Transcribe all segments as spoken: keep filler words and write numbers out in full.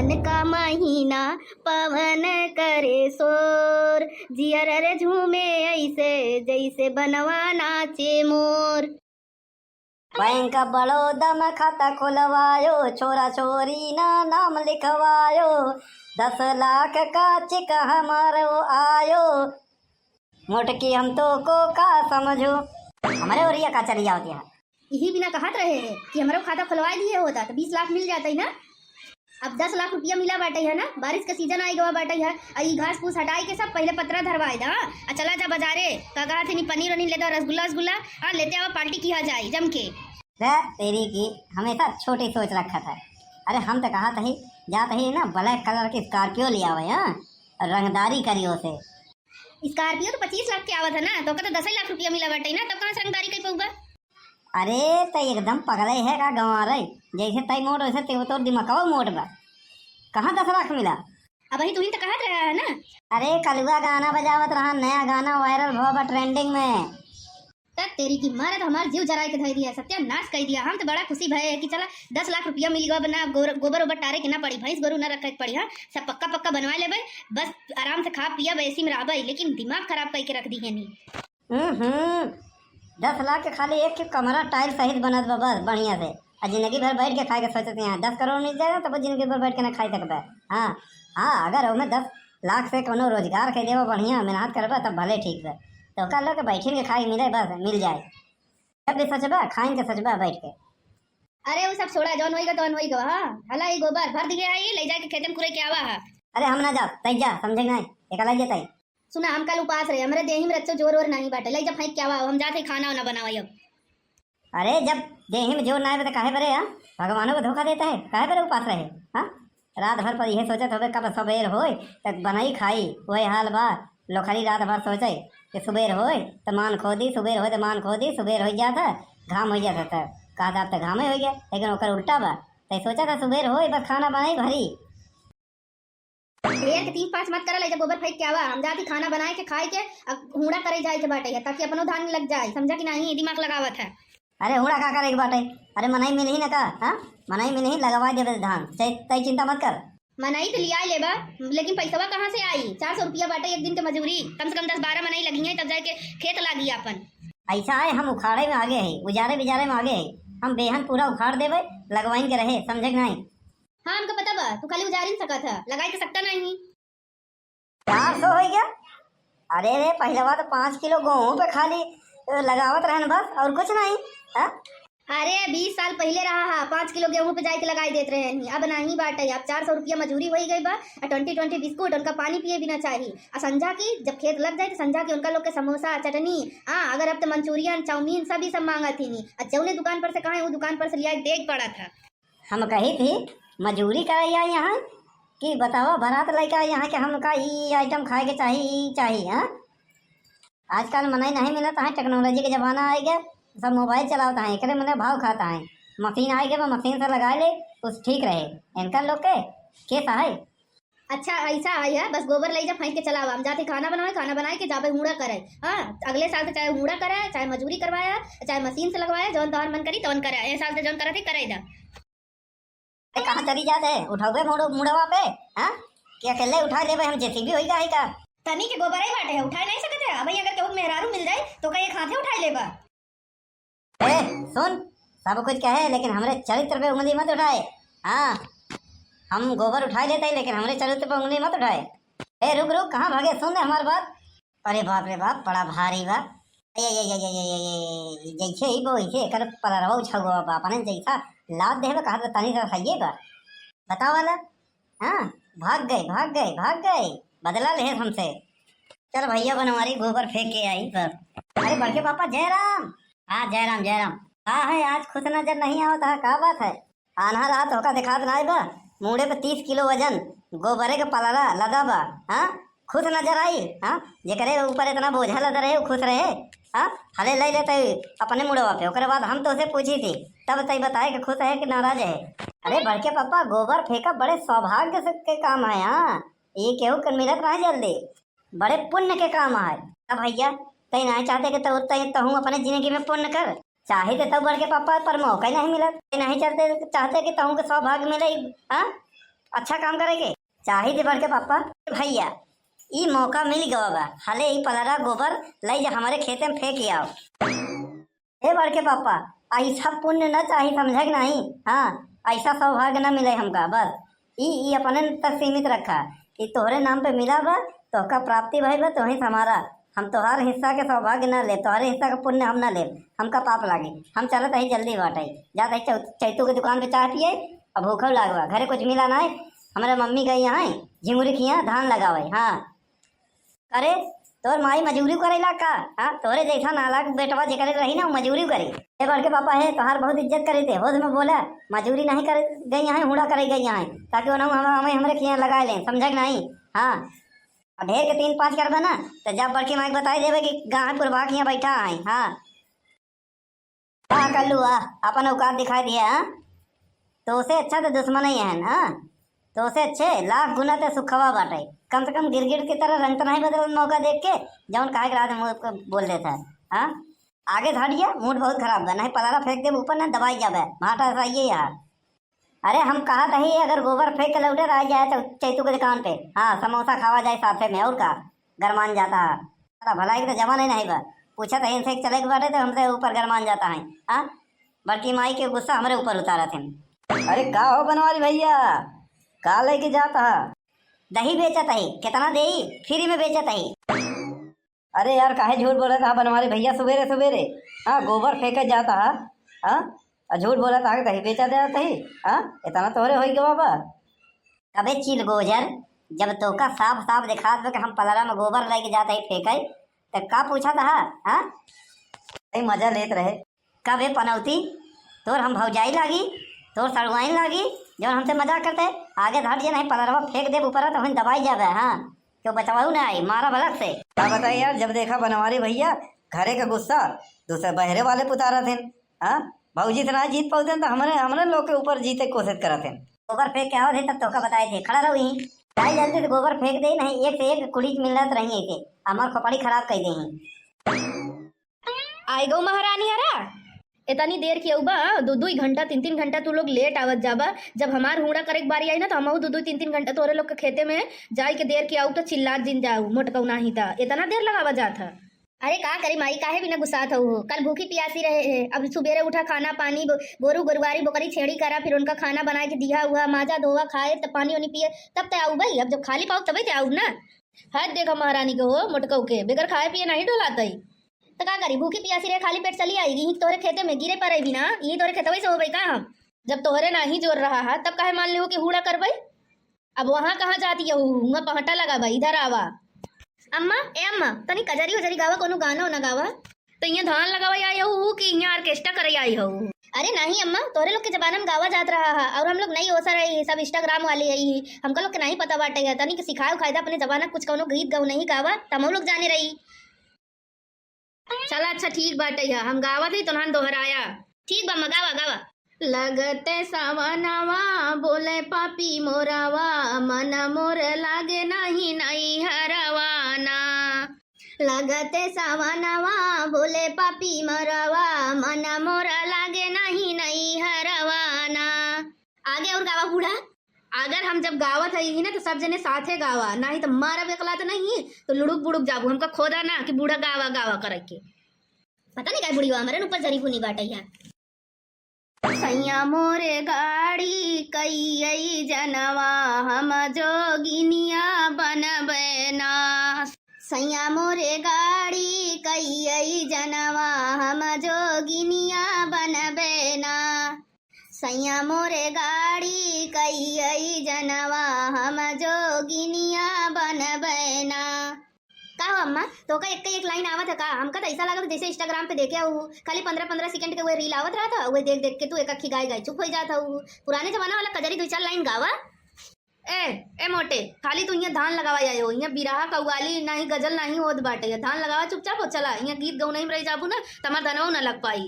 का महीना पवन करे शोर, जियर रे झूमे ऐसे जैसे बनवा नाचे मोर। बैंक बड़ौदा में खाता खुलवायो, छोरा छोरी ना नाम लिखवायो, दस लाख का चेक हमारो आयो। मोटकी हम तो को का समझो, हमरे ओरिया का चली आवत है। यही बिना कहत रहे हैं कि हमरो खाता खुलवा दिए होता तो बीस लाख मिल जाता ही ना। अब दस लाख रुपया मिला बाटे है ना, बारिश का सीजन आई गवा बाटे है। आ ई घास फूस हटाई के सब पहले पतरा धरवाए दा, हाँ? आ चला जा बाजारे, का कहा थे नी, पनीर वनीर ले दा, रसगुल्ला वसगुल्ला, हाँ, लेते आवा, पार्टी किया जाए जम के। रे तेरी की, हमेशा छोटी सोच रखा था। अरे हम तो कहा था ही, जात ही ना ब्लैक कलर की स्कॉर्पियो ले आवे, हाँ, और रंगदारी करियो से। स्कॉर्पियो तो पच्चीस लाख के आवत है ना, तो का तो दस ही लाख रुपया मिला बाटे ना, तब कहाँ से रंगदारी कर पऊबा? अरे तै एकदम पगले है का गंवारे, जैसे तै मोट वैसे ते तोर दिमागवा मोट बा। कहाँ दस लाख मिला? अबही तुही तो कहत रहा है ना। अरे कलुआ गाना बजावत रहा, नया गाना वायरल भवा बा ट्रेंडिंग में। तब तेरी की मारे तो हमार जीव जराए के धई दिया, सत्यानाश कर दिया। हम तो बड़ा खुशी भए है कि चला दस लाख रुपया मिल गवा, ना गोर-, गोबर ओबर टारे के ना पड़ी, भैंस गोरू ना रखे के पड़ी, हाँ, सब पक्का पक्का बनवा लेबे, बस आराम से खा पिया एसी में रहबे, लेकिन दिमाग खराब करके रख दी है नी। हम्म, हम्म। दस लाख के खाली एक ठे कमरा टाइल सहित बनत बा, बस बढ़िया से। आ जिंदगी भर बैठ के खाए के सोचत हैं, दस करोड़ मिल जाए ना, तब जिंदगी भर बैठ के ना खाए सकबे। हाँ, हाँ, अगर ओमे दस लाख से कोनो रोजगार के देबा, बढ़िया मेहनत करबा, तब भले ठीक बा। तो ओकर लोग के बैठिन के खाए के मिले, बस मिल जाए। जब भी सोचबा, खाइन के सोचबा बैठ के। अरे वो सब छोड़ा, जौन होइगा तौन होइगा। हाँ, हला ई गोबर भर दिए है, ले जाके खेते में कुड़े के आवा है। अरे हम ना जाब, तै जा, समझे नहीं, एकला जेतै। सुना, हम कल उपास रहे, हमरे देही में रच्चो जोर ओर नहीं बाटे, ले जा फेंक के आवा, हम जाते खाना वाना बनावा अब। अरे जब देही में जोर ना आवे तो काहे बरे, हाँ? भगवानों को धोखा देता है, काहे बरे उपास रहे, हाँ? रात भर पर यह सोचत होबे कब सबेर होए, तक बनाई खाई, वही हाल बा। लोखरी रात भर सोचे कि सुबेर होए तो मान खोदी, सुबेर होए तो मान खोदी, सुबेर हो जाता, घाम हो जाता, तो कहता अब तो घामे हो गया, लेकिन ओकर उल्टा बा। तै सोचा था सुबेर होए बस खाना बनाई भरी। ढेर के तीन पाँच मत करा, ले जा गोबर फेंक के आवा, हम जाती खाना बनाए के खाए के, अब हूड़ा करे जाए के बाटे है, ताकि अपनो धान लग जाए, समझा कि नहीं? दिमाग लगावत है। अरे हूड़ा का करे के बाटे? अरे मनई मिलही ना का, हाँ? मनई मिलही, लगवा देबे धान, तै, तै चिंता मत कर। मनई तो लिया लेबा, लेकिन पैसवा कहाँ से आई? चार सौ रुपया बाटे एक दिन के मजूरी, कम से कम दस बारह मनई लगी है, तब जाके खेत लागी आपन। ऐसा है, हम उखाड़े में आगे है, उजारे बिजारे में आगे है, हम बेहन पूरा उखाड़ देबे, लगवाइन के रहे, समझे कि नहीं? हाँ, हमका पता बा, तू खाली उजारिन सकत ह, लगाई के सकता नहीं। चार सौ हो गया? अरे रे, पहले बात पाँच किलो गेहूं पे खाली, अ, लगावत रहन बस, और कुछ नहीं। हाँ? अरे, बीस साल पहले रहा हा, पाँच किलो गेहूं पे जाके लगाई देत रहे हैं, अब नहीं बाटे। अब चार सौ रुपया मजूरी हो गई बा, आ ट्वेंटी ट्वेंटी बिस्कुट, उनका पानी पिए भी ना चाही। आ संझा की जब खेत लग जाए तो संझा की उनका लोग के समोसा, चटनी, हाँ, अगर अब तो मंचूरियन, चाउमीन, सब ही सब मांगत ही नहीं। आ जौने दुकान पर से कहा, वो दुकान पर से लिया देख पड़ा था। हम कही थी, मजूरी कराई आई यहाँ कि बतावा, बारात लइका यहाँ के हमका ई आइटम खाए के चाही, ई चाही, हाँ? आजकल मनई नहीं मिलत है, टेक्नोलॉजी के जमाना आ गया, सब मोबाइल चलावत है, एकरे मने भाव खात है। मशीन आ गया, मशीन से लगा ले, उस ठीक रहे। इनका लोग के, के सहाय? अच्छा, ऐसा आई है, बस गोबर ले जा, फेंक के चलावा, हम जाते खाना बनावे, खाना बनाए के जाबे हूड़ा करे। हाँ, अगले साल से चाहे हूड़ा करे, चाहे मजूरी करवाया, चाहे मशीन से लगवाया, जौन तोहर मन करी तौन करे, ए साल से जौन करत ही करे जा। ए, कहाँ चली जात है? उठावे मुड़ो-, मुड़वा पे, हाँ? कि अकेले उठा लेबे हम, जेसीबी होई का, है का? तनी के गोबरे बाटे है, उठाए नहीं सकत है। अबही अगर केहू के मेहरारू मिल जाए, तो का एक हाथे उठाए लेबा? ए, सुन, सब कुछ कहे, लेकिन हमरे चरित्र पे उंगली मत उठाए। हाँ, हम गोबर उठाए लेते हैं, लेकिन हमरे चरित्र पे उंगली मत उठाए। ए, रुक, रुक, कहाँ भागे? सुन ले हमार बात। अरे बाप रे बाप, बड़ा भारी बा। ये, ये, ये, ये, ये, ये, ये, ये, जैसे ही वो, इसे एकर पलरवा उछल गवा बा, अपने जैसा लाद देबे, कहा तो तनी सा सही बा। बताओ वाला, हाँ, भाग गए, भाग गए, भाग गए, बदला ले हमसे। चल भैया बनवारी, गोबर फेंक के आई बस। अरे बड़के पापा, जय राम। हाँ, जय राम, जय राम। का है, आज खुश नजर नहीं आवत है, का बात है? आन्हा रात होका देखात नाय बा, मूड़े पे तीस किलो वजन, गोबरे के पलाला लदा बा, हाँ? खुश नजर आई, हाँ? जेकरे ऊपर इतना बोझा लदा रहे, वो खुश रहे, हाँ? हले ले लेते अपने मुड़वा पे, ओकरे बाद हम तोसे पूछी थी, तब तई बताए कि खुश है कि नाराज है। अरे बड़के पापा, गोबर फेंका बड़े सौभाग्य से के काम है, हाँ? ये केहू के मिलत ना जल्दी, बड़े पुण्य के काम है। अब भैया, तई नहीं चाहते कि तू, तई, तहूँ अपने जिंदगी में पुण्य कर, चाहे तो तब बड़के पापा पर मौका ही नहीं मिला, नहीं चलते चाहते कि तहूँ के सौभाग्य मिले, हाँ? अच्छा काम करे के चाही थी बड़के पापा। भैया, ई मौका मिल गवा बा, हले ई पलरा गोबर लई जा हमरे खेते में फेंक आओ। हे बड़के पापा, ऐसा पुण्य न चाही, समझे कि नहीं? हाँ, ऐसा सौभाग्य न मिले हमका। बस ई, ई अपने तक सीमित रखा। ई तोहरे नाम पे मिला बा, तोहका प्राप्ति भइल बा, तोही संभारा। हम तोहार हिस्सा के सौभाग्य न लेब, तोहरे हिस्सा के पुण्य हम न लेब, हमका पाप लागी। हम चलत हई जल्दी बाटे, जात हई चौ-, चैतू के दुकान पे चाय पिए, अब भूखो लागबा, घरे कुछ मिला नाई। हमरे मम्मी गई यहाँ झिंगुरी खिया धान लगावे। हाँ, अरे, तोर माई मजूरी करेला का? हाँ, तोरे जैसा नालायक बेटवा जेकरे रही ना, उ मजूरी करे। ए बड़के पापा है, तोहार बहुत इज्जत करे थे, होश में बोला, मजूरी नहीं करे गई यहाँ, हूड़ा करे गई यहाँ, ताकि उन्हें हम, हमें हमरे खिया लगा लें, समझा कि नहीं? हाँ, और ढेर के तीन पाँच करबे ना, तो जब बड़की माई के बताई देबे कि गाँव पुरबा के यहाँ बैठा है। हाँ, का कल्लू आ, अपन औकात दिखाई दिया, हाँ? तोसे अच्छा तो दुश्मन ही है, हाँ? तोसे अच्छे लाख गुना ते सुखवा बाटे। कम से कम गिरगिट की तरह रंग तो नहीं बदलत मौका देख के, जौन काहे के रात मुंह पे बोल देता है, हाँ? आगे से हट गया, मूड बहुत खराब बा, नहीं पलारा फेंक देब ऊपर ना दबाई जाबे, भाटा ऐसा ये यार। अरे हम कहा तही अगर गोबर फेंक के लौटे रह जाए तो चैतू के दुकान पे, हाँ, समोसा खावा जाए साथे में, और का? गरमान जाता है। साला भलाई के तो जमाना ही नहीं बा। पूछत है इनसे चले के बाटे तो हमसे ऊपर गरमान जाता है। हाँ, बड़की माई के गुस्सा हमरे ऊपर उतारत हैं। अरे का हो बनवारी भैया, का लेके जाता है? दही बेचत है। कितना देई? फ्री में बेचत है। अरे यार, काहे झूठ बोलत है बनवारी भैया? सुबेरे सुबेरे, हाँ, गोबर फेंके जाता है, हाँ, और झूठ बोलत है कि दही बेचा जाता है, हाँ, इतना तोहरे होई गवा बा। अबे चिलगोजर, जब तोका साफ साफ दिखात बा कि हम पलरा में गोबर लेके जात हई फेंकई, त का पूछत हा, हाँ? भाई मजा लेत रहे। कबे पनौती, तोर हम भौजाई लागी, तोर सड़ुआइन लागी, जौन हमसे मजाक करते? आगे से हट जे, नहीं पलरवा फेंक देब ऊपर, तो हम दबाई जाबे, हाँ? क्यों बचवाऊ ना आई, मारा बलक से। का बताई यार, जब देखा बनवारी भैया, घरे का गुस्सा दूसरे बहरे वाले पुतारत हैं। हाँ, भौजी से ना जीत पाउते हैं तो हमरे, हमरे लोग के ऊपर जीते के कोशिश करत हैं। गोबर फेंक के आवत है तब तोका बताए थे, खड़ा रहो यहीं। भाई जल्दी से गोबर फेंक दे, नहीं एक से एक कुड़ी मिलत रही है इसे, हमार खोपड़ी खराब कर दे हैं। आई गऊ महारानी हरा, इतनी देर की अउबा, दो दो घंटा, तीन तीन घंटा तू लोग लेट आवत जाबा। जब हमार हूड़ा करे के बारी आई ना, तो हमहू दो दो तीन तीन घंटा तोरे लोग के खेते में जाई के देर की आऊ तो चिल्लात जिन जाऊ, मोटकऊ नाही ता इतना देर लगावा जात है। अरे का करी माई, काहे बिना गुस्सात हऊ हो? कल भूखी पियासी रहे है, अब सुबेरे उठा खाना पानी, गो-, गोरू गोरुआरी बोकरी छेड़ी करा, फिर उनका खाना बनाए के दिया हुआ, माजा धोवा खाए, तब पानी उनी पिए, तब ते आऊ भाई। अब जब खाली पाऊ तबे ते आऊ ना। हद देखा महारानी के हो, मोटकऊ के, बेगर खाए पिए नहीं डोलात ही। तो का करी, भूखी पियासी रहे, खाली पेट चली आई, यहीं तोहरे खेते में गिरे पड़े भी ना, यहीं तोहरे खेतवे से हो भाई का हम? जब तोहरे नाही जोर रहा है, तब काहे मान लियो कि हूड़ा करबई? अब वहाँ कहाँ जाती है, हुआ पहटा लगा बा, इधर आवा। अम्मा, ए अम्मा, तनी कजरी उजरी गावा, कोनो गाना उना गावा। तो यहाँ धान लगावा आई हो कि यहाँ ऑर्केस्ट्रा करे आई हो? अरे नहीं अम्मा, तोरे लोग के जमाना में गावा जात रहा है, और हम लोग नहीं ओसा रही, सब Instagram वाले आई, हमका लोग के नहीं पता बाटे है, तनी के सिखाए उखाए दे अपने जमाना कुछ कोनो गीत गाऊ नहीं गावा, तमो लोग जाने रही। चला अच्छा ठीक बाटे है, हम गावत ही तोहन दोहराया। ठीक बा अम्मा, गावा गावा। लगते सवनवा बोले पापी मोरवा, मन मोर लागे नाही नैहरवा ना। लगते सवनवा बोले पापी मोरवा, मन मोर लागे नाही नैहरवा ना। आगे और गावा बूढ़ा। अगर हम जब गावत हई ही ना तो सब जने साथे गावा, नाही तो मारब एकला तो नहीं तो लुड़ुक बुड़ुक जाबू। हमका खोदा ना कि बूढ़ा गावा गावा करे के। पता नहीं काहे बुढ़िया हमरे ऊपर जरी फूनी बाटे है। सैया मोरे गाड़ी कई जनवा हम जोगिनिया बनबे ना। सैया मोरे गाड़ी कई जनवा हम जोगिनिया बनबे ना। सैया मोरे गाड़ी कई जनवा हम जोगिनिया बनबे ना। का हो अम्मा, तोका एक एक लाइन आवत है का? हमका तो ऐसा लागत जैसे Instagram पे देखे हूँ, खाली पन्द्रह पन्द्रह सेकंड के वो रील आवत रहत है, वो देख देख के तू एक अक्खी गाय गाय चुप हो जात हूँ। पुराने जमाना वाला कजरी दो चार लाइन गावा। ए, ए मोटे, खाली तू यहाँ धान लगावा आए हो, यहाँ बिरहा कव्वाली नाही गजल नाही होत बाटे, यहाँ धान लगावा चुपचाप हो, चला, यहाँ गीत गौनई में रह जाबू ना, तमार धनवा ना लग पाई।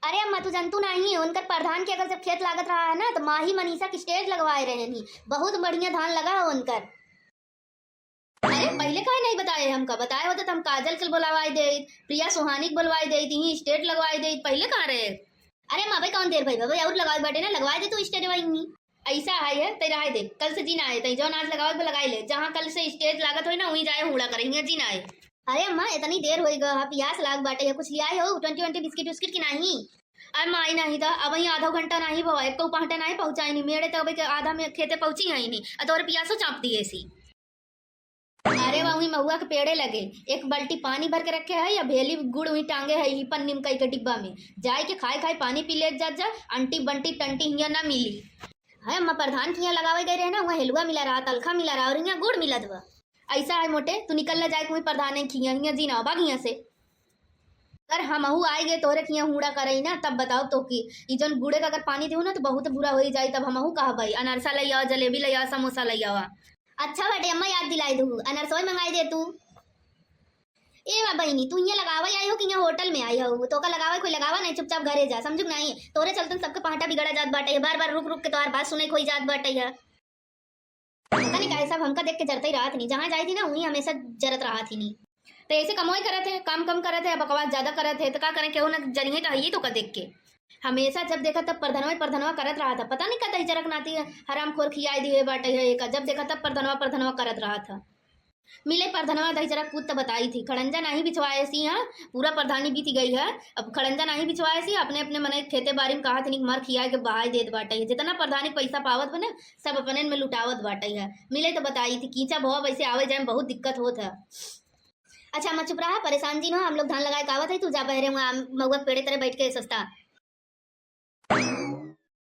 अरे अम्मा, तू जनतू नाही, उनकर प्रधान के अगर जब खेत लागत रहा है ना, तो माही मनीषा की स्टेज लगवाए रहे नी, बहुत बढ़िया धान लगा है उनकर। अरे, पहिले काहे नहीं बताए हमका? बताए होते तो हम काजल के बोलवाई देइत, प्रिया सुहानी के बोलवाई देइत, इहीं स्टेज लगवाई देइत। पहिले कहाँ रहे? अरे माँ भाई, कौन देर भाई, भाई और लगावे बाटे ना, लगवाई दे तू स्टेज वहीं। ऐसा है ये, तै रहे दे, कल से जिन आए, तै जौन आज लगावे के लगाई ले, जहाँ कल से stage लागत होई ना, वहीं जाए हूड़ा करे, हियाँ जिन आए। अरे अम्मा, इतनी देर होई गा, पियास लाग बाटे, या कुछ लियाए हो, ट्वेंटी ट्वेंटी बिस्किट उस्किट की नाही? अरे माई, नाही तो अब ही आधा घंटा नाही भवा, एक पहुँटा नाही पहुँचाई नी, मेरे तो अब के आधा में खेते पहुँची है नी, और तोरे पियासो चाप दिए सी। अरे वहीं महुआ के पेड़े लगे, एक बाल्टी पानी भर के रखे है, या भेली गुड़ वहीं टांगे है, ही पन्नी में कई के डिब्बा में, जाए के खाए खाए पानी पी ले जात जा, अंटी बंटी टंटी हियाँ ना मिली। है अम्मा, प्रधान के हियाँ लगावे गए रहे ना, वहाँ हेलुआ मिला रहा, तलखा मिला रहा, और हियाँ गुड़ मिलत बा। ऐसा है मोटे, तू निकल ले जाए, कोई प्रधान है खियाँ, हियाँ जिन आवा, भाग हियाँ से। अगर हमहू आए गए तोहरे खियाँ हूड़ा करई ना, तब बताओ तो कि ई जौन गुड़े का अगर पानी देहू ना, तो बहुत बुरा होई जाई, तब हमहू कहबई, "अनरसा लई आवा, जलेबी लई आवा, समोसा लई आवा।" अच्छा बाटे अम्मा, याद दिलाई दू, अनरसोई मंगाई दे तू। ए बा बहिनी, तू हियाँ लगावे आई हो कि हियाँ होटल में आई हो? तोका लगावे कोई लगावा नहीं, चुपचाप घरे जा, समझू कि नहीं? तोरे चलतन सबके पहाटा बिगड़ा जात बाटे, बार बार रुक रुक के तोहार बात सुने खोई जात बाटे है। पता नहीं काहे सब हमका देख के जरते ही रहत नहीं, जहाँ जाई थी ना वहीं हमेशा जरत रहत ही नहीं। तो ऐसे कमोई करत है, काम कम करत है, बकवास ज्यादा करत है, तो का करें, केहू ना जरिए तो है ही तो का देख के। हमेशा जब देखा तब प्रधनवा ही प्रधनवा करत रहत है, पता नहीं का दही जरक नाती है, हरामखोर खियाई दिए बाटे है, एका जब देखा तब प्रधनवा प्रधनवा करत रहत है। मिले प्रधनवा दही जरक पूत तो बताई थी, खड़ंजा नहीं बिछवाए सी, हाँ, पूरा प्रधानी बीती गई है। अब खड़ंजा नहीं बिछवाए सी, अपने अपने मने खेते बारी में कहा थी, मार खियाए के बहाई देत बाटे है, जितना प्रधानी पैसा पावत बने, सब अपने में लुटावत बाटे है। मिले तो बताई थी, कीचा भवा वैसे आवे जाए में बहुत दिक्कत होत है। अच्छा अम्मा चुप रहा, परेशान जिन हो, हम लोग धान लगाए के आवत है, तू जा बहरे हुआ महुआ के पेड़े तरे बैठ के सस्ता।